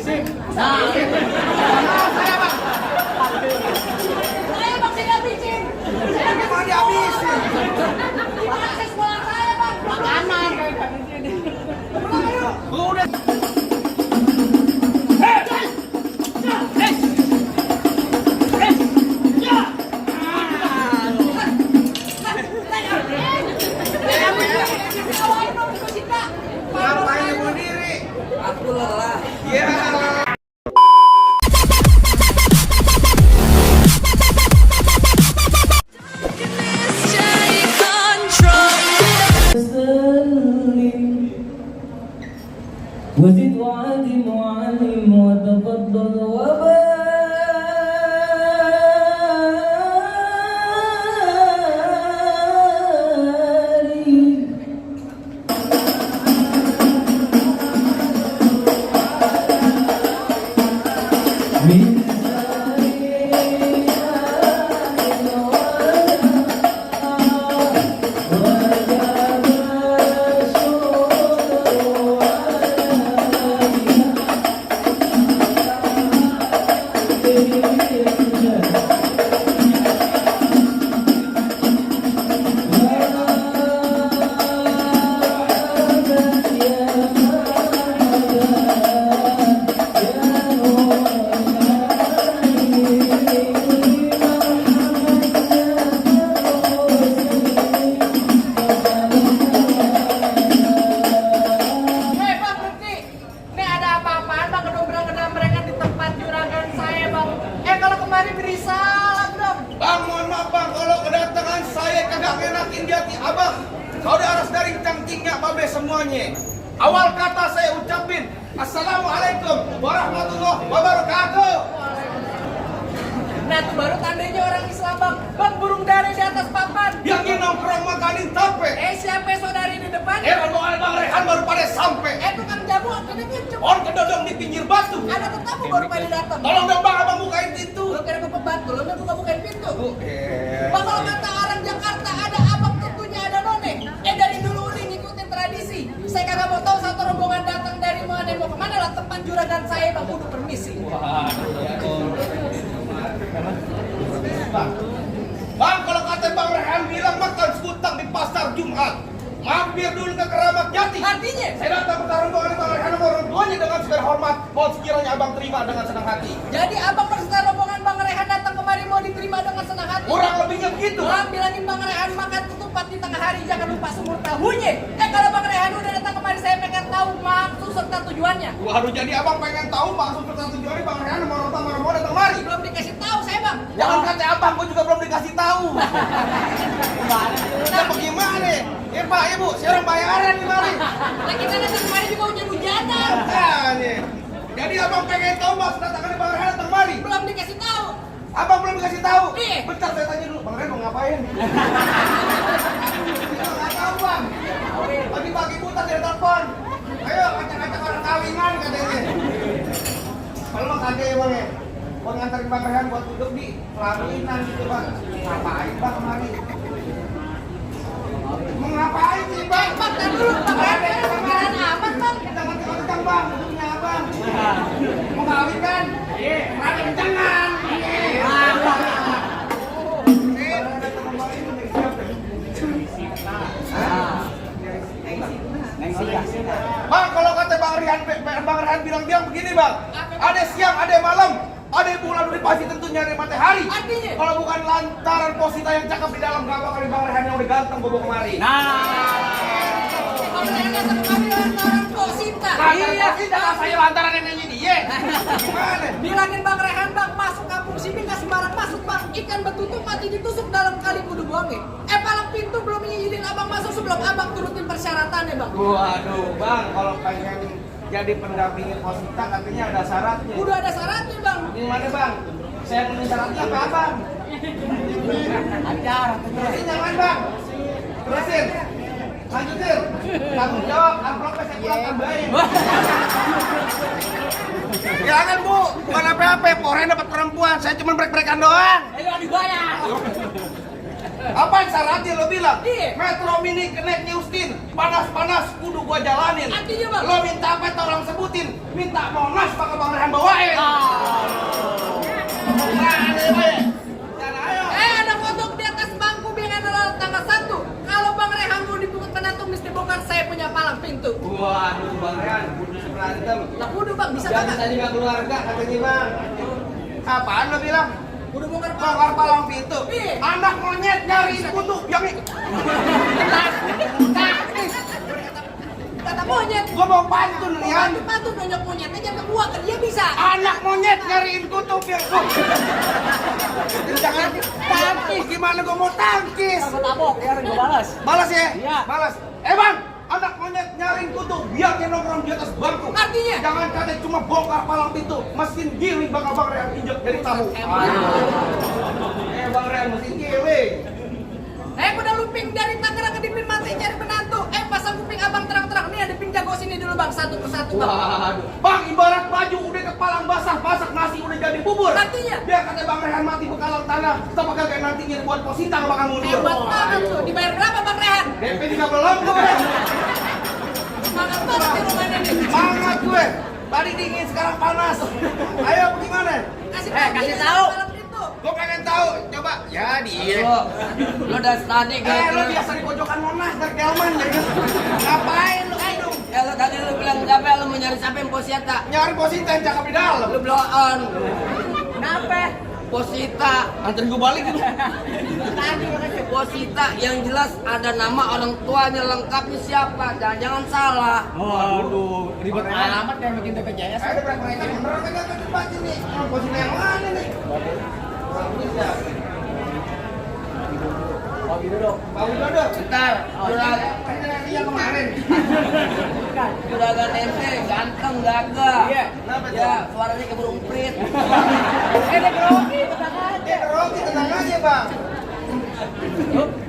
Sip. Nah, saya bang. Saya bang tidak bikin. Saya Mau dihabisin. gimana akses sekolah saya bang? Makanan. Udah. Ngapain bunuh diri? Aku lelah. Ya. وزد وعدم وعلم وتفضل وبارك من Hei bang berhenti. Ini ada apa-apaan bang kedobrak-kedam mereka di tempat juragan saya bang. Kalau kemarin beri salam dong. Bang, mohon maaf bang, kalau kedatangan saya kagak enakin di hati abang. Saudara dari cangkingnya babe semuanya. Awal kata saya ucapin Assalamualaikum warahmatullahi wabarakatuh. Nah itu baru tandanya orang Islam bang. Bang burung dari di atas papan. Yang ini nongkrong makanin tape. Siapa saudari di depan? Rombongan Bang Rehan baru pada sampai. Tukang jamu akhirnya pincuk. On kedodong di pinggir batu. Ada tetamu baru pada datang. Tolong dong bang, abang bukain pintu. Lu kira gue pembantu, lu buka-bukain pintu. Bang kalau kata orang Jakarta ada abang tentunya ada none. Dari dulu udah ngikutin tradisi. Saya kagak mau tahu satu rombongan datang dari mana mau kemana lah tempat juragan saya bang kudu permisi. Bang, kalau kata Bang Rehan bilang makan sekutang di pasar Jumat. Mampir dulu ke Keramat Jati. Artinya? Saya datang ke rombongan Bang Rehan sama orang tuanya dengan segala hormat. Mohon sekiranya abang terima dengan senang hati. Jadi abang berserta rombongan Bang Rehan datang kemari mau diterima dengan senang hati. Kurang lebihnya begitu. Bang bilangin Bang Rehan makan ketupat di tengah hari jangan lupa semur tahunya. Kalau Bang Rehan udah datang kemari saya pengen tahu maksud serta tujuannya. Waduh, jadi abang pengen tahu maksud serta tujuannya Bang Rehan sama orang tua mau datang mari. Belum dikasih tahu saya bang. Jangan kata abang, gue juga belum dikasih tahu. Kita bagaimana? Pak, Ibu, saya orang bayaran nih mari. Lah kita datang kemari juga hujan-hujanan. Jadi abang pengen tahu maksud datangnya Bang Rehan datang mari. Belum dikasih tahu. Abang belum dikasih tahu. Iya. Bentar saya tanya dulu, Bang Rehan mau ngapain? Nggak tahu bang. Pagi-pagi buta dia telepon. Ayo acak-acak orang kawinan katanya. Kalau mah kagak ya bang ya. Mau nganterin Bang Rehan buat duduk di pelaminan gitu bang. Ngapain bang kemari? Mau ngapain sih bang? Bang, tar dulu Bang Rehan kemarin amat bang. Kita kencang bang, duduknya abang. Mau kawin kan? Iya. Rada kencangan. Bang, kalau kata Bang Rehan bilang begini bang, ada siang, ada malam, ada bulan udah pasti tentunya ada matahari. Artinya? Kalau bukan lantaran posita yang cakep di dalam, gak bakal Bang Rehan yang udah ganteng bobo kemari. Bang Rehan datang kemari lantaran posita. Lantaran posita, saya lantaran neneknya dia. Gimana? Bilangin Bang Rehan bang masuk kampung sini nggak sembarang masuk bang. Ikan betutuk mati ditusuk dalam kali kudu buangnya. Palang pintu belum ngizinin abang masuk sebelum abang turutin persyaratannya bang. Waduh bang, kalau pengen jadi pendampingin posita katanya ada syaratnya. Udah ada syaratnya bang. Gimana bang? Saya penuhi syaratnya apa abang? ajar. Terusin jangan bang. Terusin. Lanjutin. Tanggung jawab, amplopnya saya pulang tambahin. Jangan bu, bukan apa-apa. Poren dapat perempuan, saya cuma break-breakan doang. Ayo dibayar. Apa yang syaratnya lo bilang? Iya. Metro Mini Connect Houston, panas-panas kudu gua jalanin. Artinya bang? Lo minta apa tolong sebutin. Minta Tak Monas bakal Bang Rehan bawain. Ada foto di atas bangku dengan tanggal 1. Kalau Bang Rehan mau dipungut menantu mesti bongkar saya punya palang pintu. Waduh Bang Rehan, kudu berantem. Lah kudu Bang, bisa Gak Bang? bisa juga keluarga katanya Bang. Apaan lo bilang? Kudu bongkar Bongkar palang pintu. Iya. Anak monyet nyariin kutub yang ini. Kata monyet. Gua mau pantun nih kan. Patu nonyok monyetnya jangan kebuang kan dia bisa. Anak monyet nyariin kutub yang jangan tangkis. Gimana gua mau tangkis? Tabok ya, gue balas. Balas ya? Iya. Balas. Bang, anak monyet nyariin kutub biar dia nongkrong di atas bangku. Artinya? Jangan katanya cuma bongkar palang pintu. Mesin giling bakal Bang Rehan injek dari tamu. Bang Rehan mesin giling. Udah luping dari Tangerang ke Dipin Mati cari menantu. Pasang kuping abang terang-terang. Nih ada pin jago sini dulu Bang, satu persatu Bang. Waduh. Bang, ibarat baju udah ke palang basah, masak nasi udah jadi bubur. Artinya? Biar kata Bang Rehan mati bekalan tanah. Kita bakal kayak nantinya buat posita sama kamu mundur. Hebat banget tuh. Dibayar berapa Bang Rehan? DP juga belum gue. Semangat banget di rumah ini. Semangat gue. Tadi dingin sekarang panas. Ayo gimana? Kasih tahu. Gue pengen tahu. Coba. Ya dia. Lo dari tadi Lo biasa di pojokan Monas dari Delman ya. Ngapain lo hidung? Ya lo tadi lo bilang capek lo mau nyari siapa yang Posita. Nyari posita yang cakep di dalam. Lo blow on. Kenapa? Posita. Anterin gue balik gitu. Posita yang jelas ada nama orang tuanya lengkapnya siapa. Jangan salah. Waduh, ribet Alamat kayak bikin BPJS. Ada berapa ini? Beneran kan gak dibaca nih. Posisi yang mana nih? Bisa. Oh gitu dong. Pak Widodo. Bentar. Yang kemarin. Juragan ente ganteng gagah. Iya. Kenapa tuh? Ya suaranya kayak burung prit. Ada grogi, tenang aja. Rocky tenang aja bang.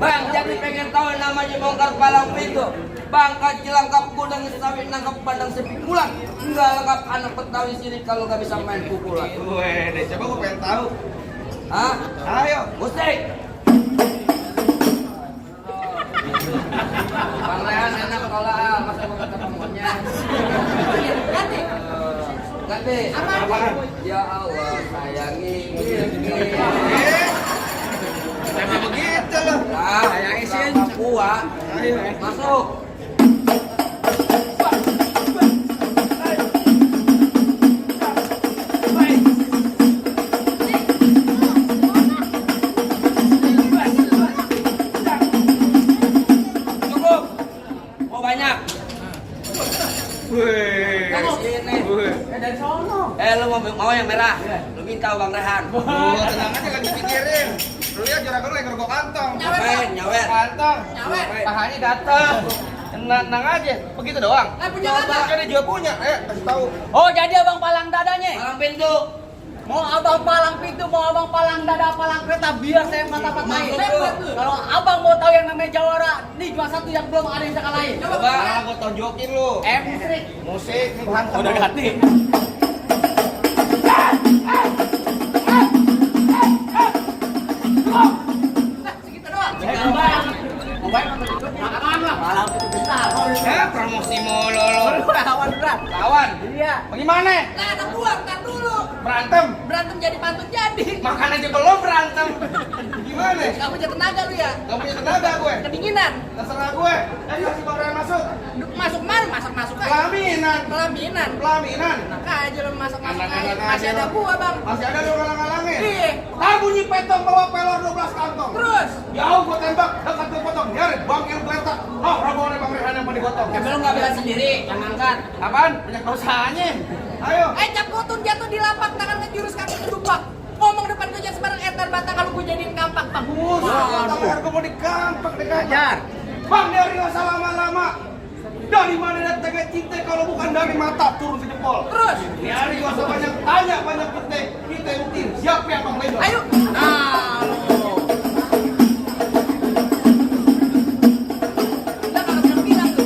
Bang, jadi pengen tahu namanya bongkar palang pintu. Bang, kaji lengkap gudang sawit nangkap bandang sepi pulang. Enggak lengkap anak Betawi sini kalau nggak bisa main pukulan. Weh, coba gue pengen tahu. Hah? Ayo. Musik. Bang Rehan enak kalau masa mau ketemu monyet. Ganti. Ganti. Apaan? Ya Allah, sayangi. Kenapa begitu loh? Ah, sayangi sih. Papua. Ayo. Masuk. Cukup. Mau banyak. Weh. Dari sini. Weh. Dari sono. Lu mau yang merah? Lu minta Bang Rehan. Oh, tenang aja lagi pikirin. Lu lihat juragan lu yang ngerokok kantong. Ngapain? Nyawer. Kantong. Nyawer. Pahanya datang. Tenang aja. Begitu doang. Punya mana? Kan dia juga punya. Kasih tahu. Oh jadi abang palang dadanya? Palang pintu. Mau abang palang pintu, mau abang palang dada, palang kereta, biar saya mata-matain. Kalau abang mau tahu yang namanya Jawara, nih cuma satu yang belum ada yang bisa kalahin. Coba. Gue tonjokin lu. Musik. Musik nih hantam. Udah ganti. Segitu doang. Palang pintu besar. Promosi mulu lu. Lawan berat. Lawan. Iya. Bagaimana? Nah, ada buang, tar dulu. Berantem. Berantem jadi pantun jadi. Makan aja belum berantem. Gimana? Gak punya tenaga lu ya. Gak punya tenaga gue. Kedinginan. Terserah gue. Kasih Bang Rehan masuk. Masuk mana? Masuk aja. Pelaminan. Pelaminan. Pelaminan. Enak aja lu masak-masak aja. Anak-anak Masih aja ada lu. gua, Bang. Masih ada lu ngalang-ngalangin. Iya. Tar bunyi petong bawa pelor 12 kantong. Terus. Jauh gue tembak, dekat gue potong. Nyari bang yang geletak. Oh, rombongan Bang Rehan yang mau digotong. Lu nggak bisa sendiri, jangan angkat. Apaan? Banyak dosanya. Ayo. Cap gotun jatuh di lapak, tangan ngejurus kaki kedupak. Ngomong depan gue jangan sembarang etar batang kalau gue jadiin kampak, Bang. Bang gue mau dikampak deh kan. Bang dari nggak usah lama-lama. Dari mana datangnya cinta kalau bukan dari mata turun ke jempol. Terus. Dari nggak usah banyak tanya, banyak petik. Kita buktiin siapa yang Bang Lebar. Ayo. Nah, lu. Udah kalau bilang bilang tuh.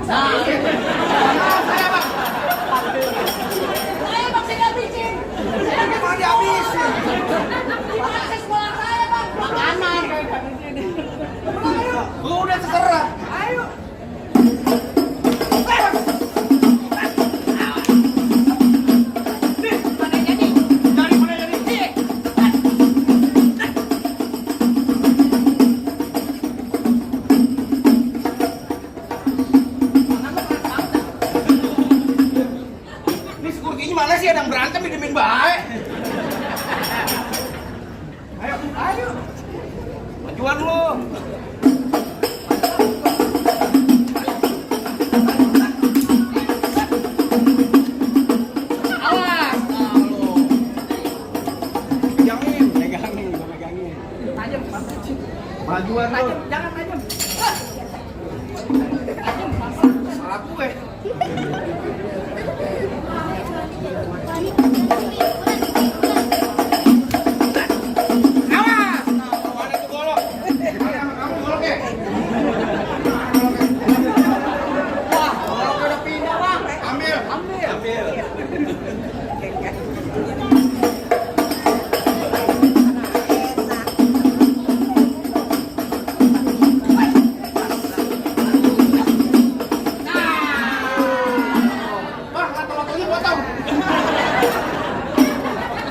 Saya bang. Saya bang saya habisin. Mau dihabisin. Gimana saya sekolah saya bang? Makanan. Udah terserah. Ayo. Mana jadi? Dari mana jadi? Ini sekuritinya mana sih ada yang berantem didemin baik. Ayo, ayo. Majuan lu. Awas. Pegangin, gua pegangin. Tajam. Majuan lu. Tajam, jangan tajam. Salah gue. Awas! Mana tuh golok? Kamu golok ya? Wah, kalau udah pindah bang. Ambil. Ambil. Wah, lato-latonya potong.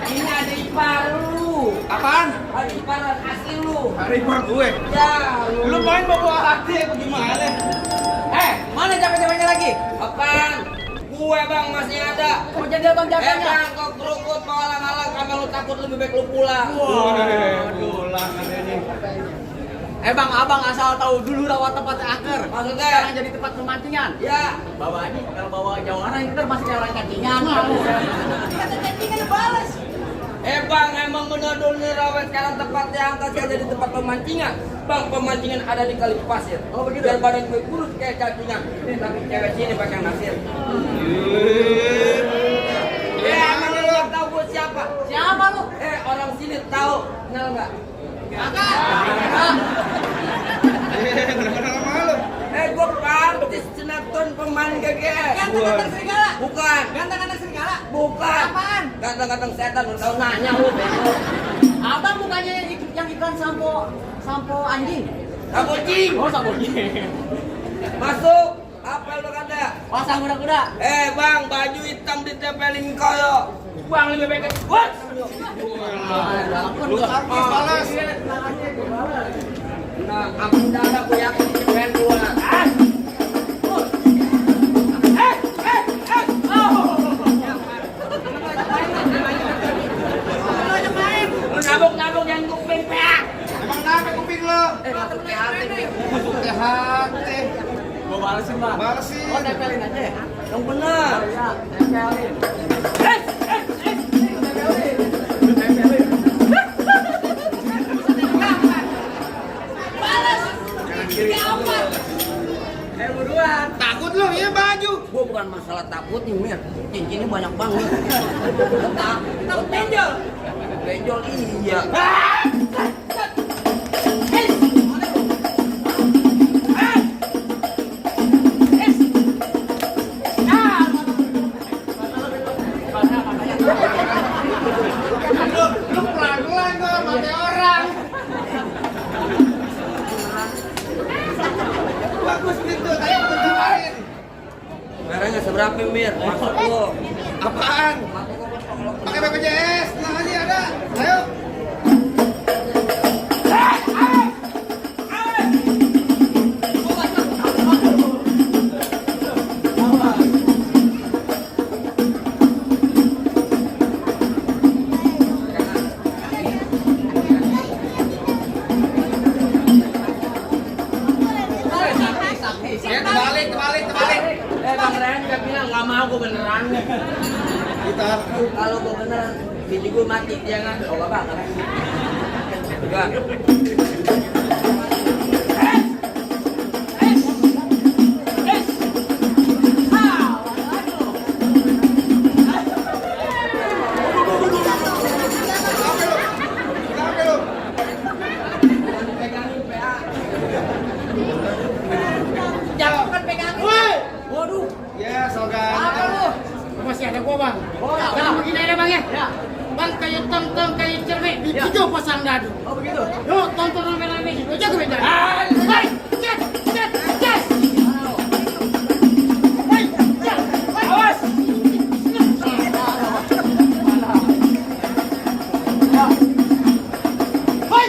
Ini ada ipar lu. Apaan? Ada ipar asli lu. Harimau gue. Ya, Lu main bawa hati apa gimana? Mana capek-capeknya lagi? apaan? Gue bang masih ada. Mau jadi abang jaganya? Bang, kau kerukut mau alang-alang karena lu takut lebih baik lu pulang. Waduh, ini. Bang, abang asal tahu dulu rawat tempat angker. Maksudnya? Sekarang jadi tempat pemancingan. Ya, Bawa aja, kalau bawa jauh orang itu masih kayak orang cacingan. Kata cacingan balas. bang emang bener dulu nih rawat sekarang tempatnya angkat saya jadi tempat pemancingan. Bang, pemancingan ada di kali pasir. Oh, begitu? Dan badan gue kurus kayak cacingan. Tapi cewek sini pakai nasir. Emang lu nggak tahu gue siapa? Siapa lu? Orang sini tahu, kenal nggak? Kakak. Kenapa malu? Gue artis sinetron pemain GGS. Ganteng-ganteng serigala. Bukan. Ganteng-ganteng serigala. Bukan. Apaan? Ganteng-ganteng setan, lu tahu nanya lu. Abang bukannya yang iklan sampo anjing. Kamu cing. Oh, sampo anjing. Masuk. Apa lu kata? Pasang kuda-kuda. Bang, baju hitam ditempelin koyo. Bang, lebih baik. What? Lu apa balas? Nah, aku udah ada gue yakin ini pengen keluar. Nabok-nabok yang kuping, Pak. Emang kenapa kuping lo? Nabok ke hati. Ke hati. Gua balesin, Bang. Balesin. Oh, tempelin aja ya? Yang benar. Ya, tempelin. Balas. Gampang. Buruan. Takut lu, ya baju. Gue bukan masalah takut nih, Mir. Cincinnya banyak banget. Takut benjol. Benjol iya. Lu pelan-pelan kok, mati orang. Bagus gitu, tadi aku kemarin. Merahnya seberapa, Mir? Masuk lo. Apaan? Pakai BPJS, tenang aja ada. Ayo. Ya, terbalik. Bang Ren juga bilang nggak mau gue beneran. Kita Kalau gue beneran, bini gue mati dia nggak. Oh nggak apa-apa. Enggak. kenapa lu? Pegangin PA. Jangan pegangin. Woi, gua bang. Kalau begini aja bang ya. Bang kayak tong-tong kayak cermin di hijau pasang dadu. Oh begitu. Yuk tonton rame-rame di jago beda. Hai, cet, cet, cet. Hai, cet, awas. Hai,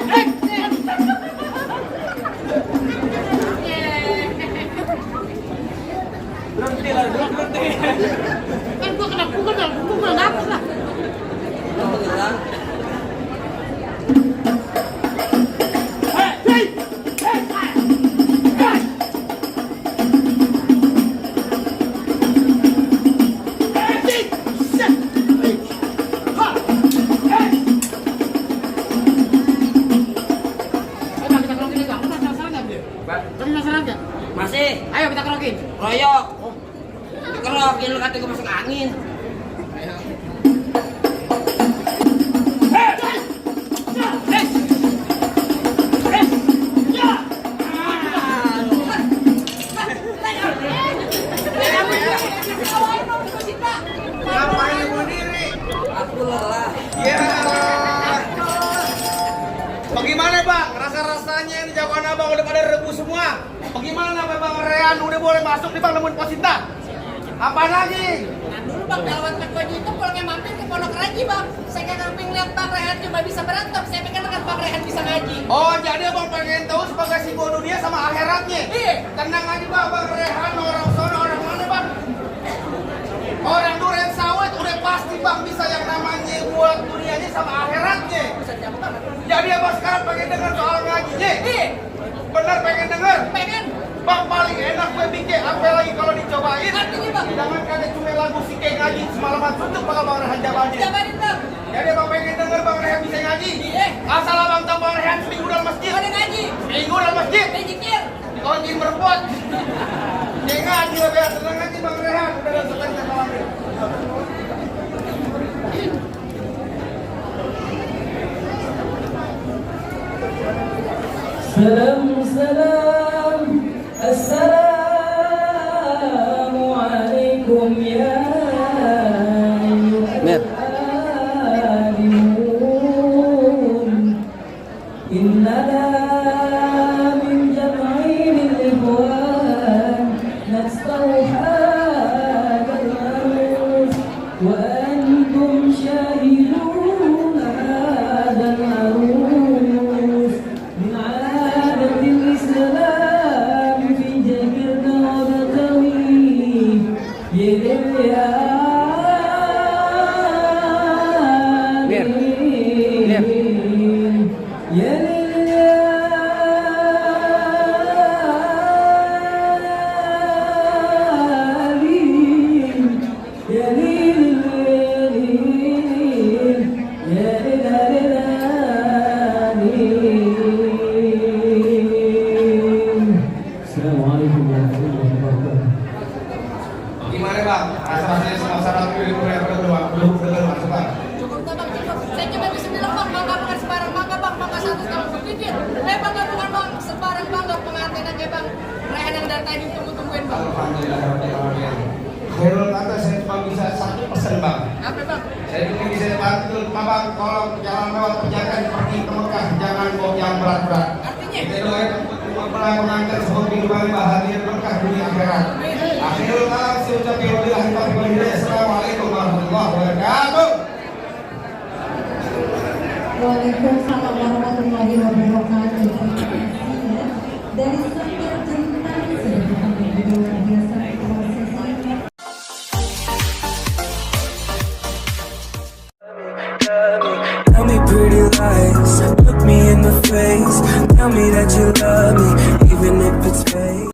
Berhenti lah, berhenti. kan gua kena pukul ngapus lah. Beneran. Masih. Ayo kita kerokin. Royok. Kerokin lu kata gue masuk angin. Ngapain lu bunuh diri? Aku lelah. Ya. Bagaimana bang? Rasa-rasanya ini jagoan abang udah pada rebus semua. Bagaimana bang Rehan udah boleh masuk nih bang nemuin Posinta? Apa lagi? Nah dulu bang dalam waktu itu pulangnya mampir ke Pondok Raji bang. Saya kan pengen lihat Bang Rehan cuma bisa berantem. Saya pengen lihat Bang Rehan bisa ngaji. Oh jadi abang pengen tahu sebagai si dunia sama akhiratnya? Iya. Tenang aja bang Rehan orang sono orang mana bang? Orang duren sawit udah pasti bang bisa yang namanya buat dunianya sama akhiratnya. Bisa jauh banget. Jadi abang sekarang pengen dengar soal ngajinya? Iya. Bener pengen denger? Pengen. Bang paling enak gue bikin apa lagi kalau dicobain? Artinya bang. Jangan kata cuma lagu si kayak ngaji semalaman suntuk bakal bang Rehan jawabannya. Jabarin bang. Jadi bang pengen denger bang Rehan bisa ngaji? Iya. Asal abang tahu bang Rehan seminggu dalam masjid. Ada ngaji. Seminggu dalam masjid. Pejikir. Dikunci berbuat. Dia ngaji lah biar tenang aja bang Rehan. Udah gak selesai malamnya. Salam, assalamualaikum ya ayyuhal-alimun. Innana min jam'in al-ikhwan nastauhadal arus wa antum syahidun hadal arus. من عادة الإسلام في جميعنا وبتوي Assalamualaikum warahmatullahi wabarakatuh. Gimana bang? Rasa-rasanya sama-sama pilih Korea belum masuk bang? Cukup tak bang cukup. Saya cuma bisa bilang bang bangga bukan sebarang bangga bang bangga satu tahun berpikir. Bangga bukan bang sebarang bangga pengantin aja bang. Rehan yang dari tadi tunggu-tungguin bang. Alhamdulillah. Khairul kata saya cuma bisa satu pesan bang. Apa bang? Saya cuma bisa bantu abang kalau jalan lewat perjalanan pergi ke Mekah jangan bawa yang berat-berat. Artinya? Kita doain untuk mengantar semua kehidupan bahagia berkah dunia akhirat. Akhirul kalam saya ucapkan wabillahi taufiq wal hidayah. Assalamualaikum warahmatullahi wabarakatuh. Waalaikumsalam warahmatullahi wabarakatuh. Dari setiap cerita sudah kami luar biasa prosesnya. Tell me pretty lies, look me in the face. Tell me that you love me, even if it's fake.